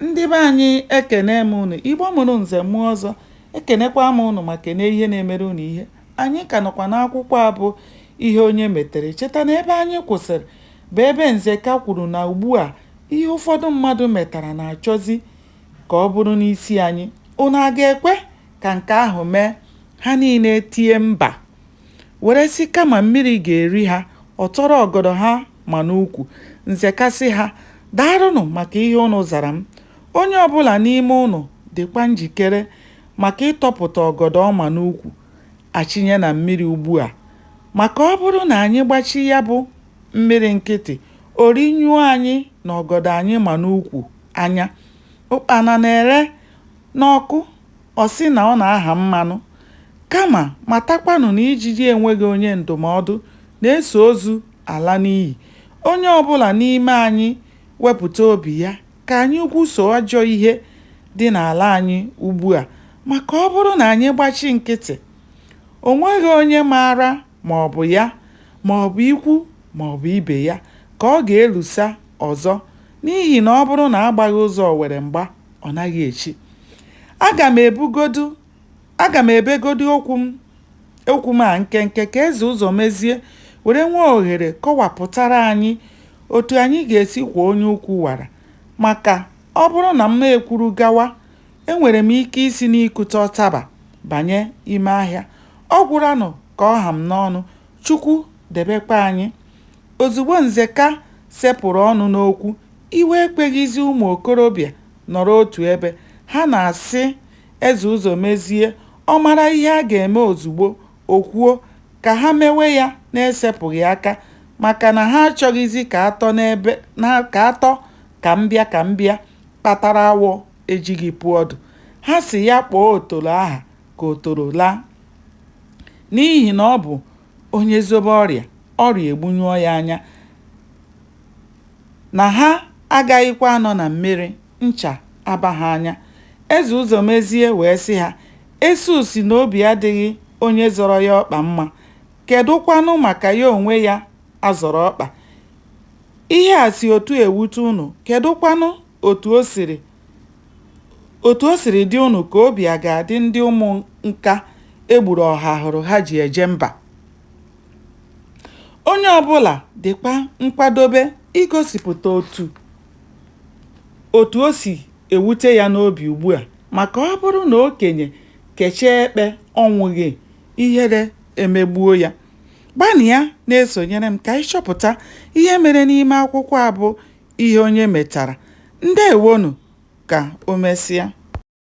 Ndị be anyị, ekene m unu. Igbo mụrụ nze mụọ ọzọ, ekenekwa m unu ma kene ihe na-emere unu ihe. Anyị ka nọkwa n'akwụkwọ a bụ Ihe Onye Metere. Cheta na ebe anyị kwụsịrị bụ ebe Nzeka kwuru na ugbu a ihe ụfọdụ mmadụ metara na-achọzi ka ọ bụrụ n'isi anyị. Unu a ga-ekwe ka nke ahụ mee? Ha niile etie mba, were sị kama mmiri ga-eri ha, ọ tọrọ ọgọdọ ha ma n'ukwu. Nzeka sị ha, "Daalụnụ maka ihe unu zara m. Onye ọbụla n'ime unu dịkwa njikere maka ịtọpụta ọgọdọ ọ ma n'ukwu achịnye na mmiri ugbu a. Maka ọ bụrụ na anyị gbachi ya bụ mmiri nkịtị, o rinyụọ anyị na ọgọdọ anyị ma n'ukwu anya. Ụkpana na-ere n'ọkụ, ọ sị na ọ na-aha mmanụ. Kama matakwanụ na ijiji enweghị onye ndụmọdụ na-eso ozu ala n'iyi. Onye ọbụla n'ime anyị wepụta obi ya ka anyị gwuso ajọ ihe dị n'ala anyị ugbu a, maka ọ bụrụ na anyị gbachi nkịtị, o nweghị onye maara ma ọ bụ ya, ma ọ bụ ikwu ma ọ bụ ibe ya ka ọ ga-elusa ọzọ, n'ihi na ọ bụrụ na a gbaghị ụzọ owere mgba, ọ naghị echi. Aga m ebegodu okwu m a nkenke ka Eze Ụzọmezie were nwee ohere kọwapụtara anyị otu anyị ga-esi kwọọ onye ukwu wara, maka ọ bụrụ na m ekwuru gawa, enwere m ike isi n'ikute ọtaba banye ime ahịa. Ọ gwụlanụ ka ọ ha m n'ọnụ. Chukwu debekwa anyị." Ozugbo Nzeka sepụrụ ọnụ n'okwu, iwe ekweghịzị ụmụ okorobịa nọrọ otu ebe. Ha na-asị Eze Ụzọmezie ọ mara ihe a ga-eme ozugbo, o kwuo, ka ha mewe ya na-esepụghị aka, maka na ha achọghịzị ka atọ ka m bịa ka m bịa kpatara awọ ejighị pụọ ọdụ. Ha sị ya kpọọ otoro aha ka otoro laa, n'ihi na ọ bụ onye zobe ọrịa, ọrịa egbunyụọ ya anya, na ha agaghịkwa anọ na mmiri ncha aba ha anya. Eze Ụzọmezie wee sị ha, "Esu sị na obi adịghị onye zọrọ ya ọkpa mma, kedụkwanụ maka ya onwe ya a zọrọ ọkpa? Ihe a si otu a ewute unu, kedụkwanụ otu o siri dị unu ka obi a ga-adị ndị ụmụnka e gburu ọhahụrụ ha ji eje mba?" Onye ọbụla dịkwa nkwadobe igosipụta otu o si ewute ya n'obi ugbu a, maka ọ bụrụ na okenye kechaa ekpe ọ nwụghị, ihere emegbuo ya. Gbanịa na-esonyere m ka anyị chọpụta ihe mere n'ime akwụkwọ a bụ Ihe Onye Metara. Ndewonụ, ka o mesịa.